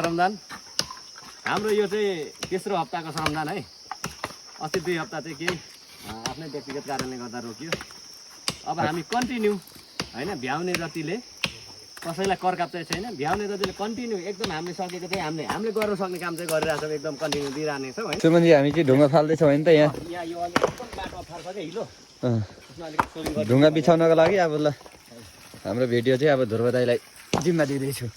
रमजान हाम्रो यो चाहिँ तेस्रो हप्ताको रमजान है। अस्ति 2 हप्ता चाहिँ केही आफ्नै व्यक्तिगत कारणले गर्दा रोकियो। अब हामी कन्टिन्यू हैन भ्याउने जतिले कसैलाई करकाप चाहिँ छैन। भ्याउने जतिले कन्टिन्यू एकदम हामीले सकेको चाहिँ हामीले गर्न सक्ने काम चाहिँ गरिरहेको छौँ। एकदम कन्टिन्यू दिइरहने छौँ हैन। सुमनजी हामी चाहिँ ढुङ्गा फाल्दैछौँ हैन त यहाँ यो अलि एकदम बाटो फार्छ के हिलो त्यसमा अलिकति सोलिङ गर्नु ढुङ्गा बिछाउनको लागि अब ल हाम्रो भिडियो चाहिँ अब ध्रुव दाइलाई जिम्मा दिँदैछु।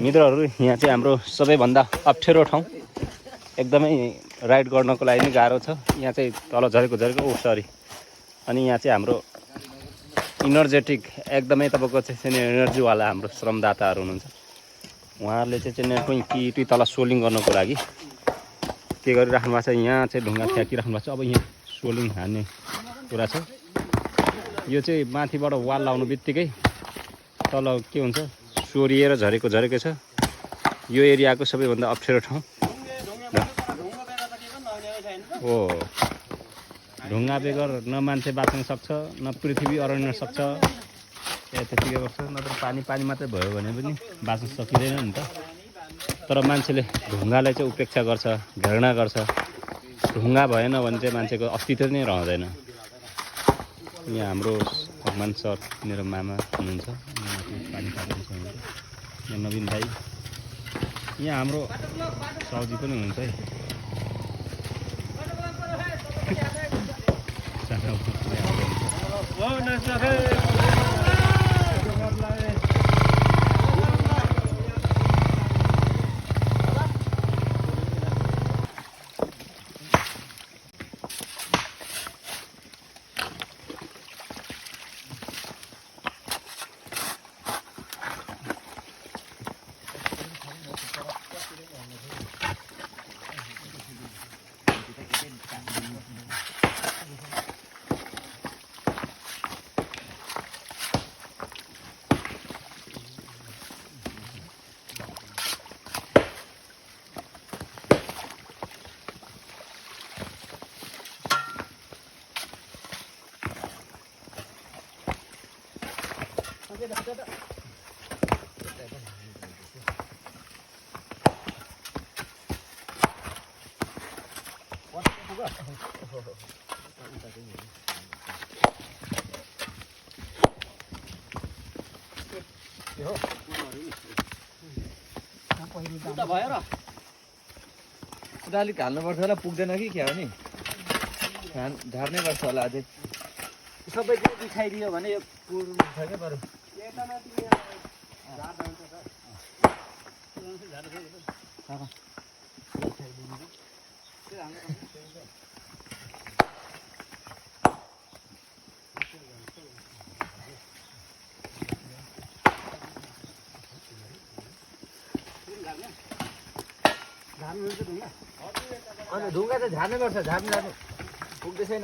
मित्रहरू यहाँ चाहिँ हाम्रो सबैभन्दा अप्ठ्यारो ठाउँ एकदमै राइड गर्नको लागि नै गाह्रो छ। यहाँ चाहिँ तल झरेको सरी अनि यहाँ चाहिँ हाम्रो इनर्जेटिक एकदमै तपाईँको चाहिँ एनर्जीवाला हाम्रो श्रमदाताहरू हुनुहुन्छ। उहाँहरूले चाहिँ कि तल सोलिङ गर्नको लागि के गरिराख्नु भएको छ। यहाँ चाहिँ ढुङ्गा फ्याँकिराख्नु भएको छ। अब यहाँ सोलिङ हान्ने कुरा छ। यो चाहिँ माथिबाट वाल लाउनु बित्तिकै तल के हुन्छ सोरिएर झरेको छ। यो एरियाको सबैभन्दा अप्ठ्यारो ठाउँ हो। ढुङ्गा बेगर न मान्छे बाँच्न सक्छ न पृथ्वी अरण्य सक्छ। त्यतिकै गर्छ नत्र पानी मात्रै भयो भने पनि बाँच्न सकिँदैन नि त। तर मान्छेले ढुङ्गालाई चाहिँ उपेक्षा गर्छ, घृणा गर्छ। ढुङ्गा भएन भने चाहिँ मान्छेको अस्तित्व नै रहँदैन। यहाँ हाम्रो भगवान सर मेरो मामा हुनुहुन्छ। पानी पाल्नुहुन्छ। यहाँ नवीन भाइ यहाँ हाम्रो साउजी पनि हुनुहुन्छ है। भयो र उता अलिक हाल्नुपर्छ होला पुग्दैन कि क्या हो नि झार्नै पर्छ होला अझै सबै कुरो बिछाइदियो भने यो पुर्नु छ क्या बरु। ढुङ्गा त झार्नै पर्छ। झार्नु पुग्दै छैन।